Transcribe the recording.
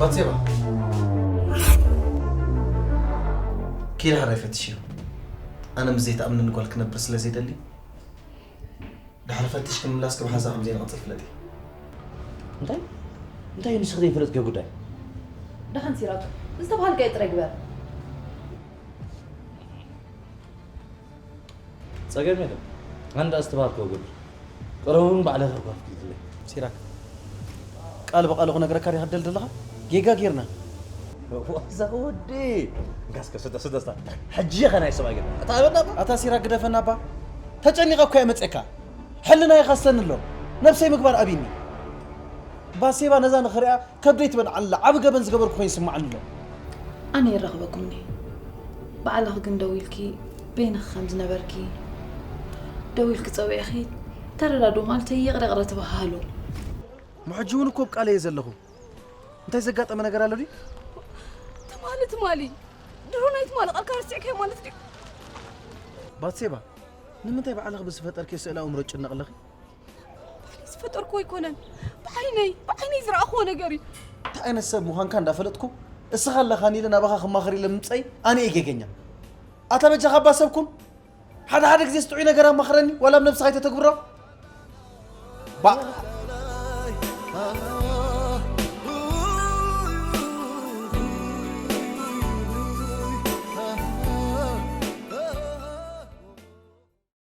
ባትሴባ፣ ኪድ ሕራይ ፈትሽዮ። ኣነ ምስ ዘይትኣምነኒ ጓል ክነብር ስለ ዘይደሊ፣ ድሕሪ ፈቲሽኪ ምምላስኪ ብሓንሳእ ከም ዘይንቕጽል ፍለጢ። እንታይ እንታይ እዩ ንስኺ ዘይፈለጥክዮ ጉዳይ? ደሓን ሲራክ፣ ዝተባሃልካዮ ጥራይ ግበር። ጸገም የለን። ኣንዳ ዝተባሃልክዮ ግበር። ቀረቡ እውን ባዕለይ ከጓፍኪ ይድለ። ሲራክ፣ ቃል ብቃል ክነግረካ ዲኻ ትደሊ ዘለኻ? ጌጋ ጌርና። ዋዛ ወዲ እንካስከ ስደ ስደስታ ሕጂ ኸ ናይ ሰብኣይ ገ ኣታ ኣበና ኣታ ሲራክ ግደፈና እባ። ተጨኒቐ እኮ እየ መፅእካ። ሕልናይ ይኸሰኒ ኣሎ። ነብሰይ ምግባር ኣቢኒ። ባሴባ ነዛ ንኽሪኣ ከብደይ ትበልዓኒ ኣላ። ዓቢ ገበን ዝገበርኩ ኮይኑ ይስምዓኒ ኣሎ። ኣነ ይራኽበኩም እየ። ባዕልኺ ግን ደዊልኪ በይንኺ ከም ዝነበርኪ ደዊልኪ ጸዊዕኺ ተረዳድኡ ማለት ይቕረ ይቕረ ተባሃሃሉ። ሕጂ እውን እኮ ኣብ ቃለይ እየ ዘለኹ። እንታይ ዘጋጠመ ነገር ኣሎ ድዩ? ትማሊ ትማሊ ድሮ ናይ ትማሊ ቃልካ ረሲዕካዮ ማለት ድዩ? ባትሴባ፣ ንምንታይ ባዕልኺ ብዝፈጠርክዮ ስእለ ኣእምሮ ትጭነቕ ኣለኺ? ባዕለይ ዝፈጠርኩዎ ኣይኮነን። ብዓይነይ ብዓይነይ ዝረኣኹዎ ነገር እዩ። እንታይ ዓይነት ሰብ ምዃንካ እንዳፈለጥኩ እስኻ ኣለኻኒ ኢለ ናባኻ ክማኸር ኢለ ምምፀይ ኣነ እየ ጌገኛ። ኣታ በጃኻ እባ ሰብ ኩን። ሓደ ሓደ ግዜ ስጥዑይ ነገር ኣማኽረኒ ዋላ ኣብ ነብስኻ ኣይተተግብሮ። ባ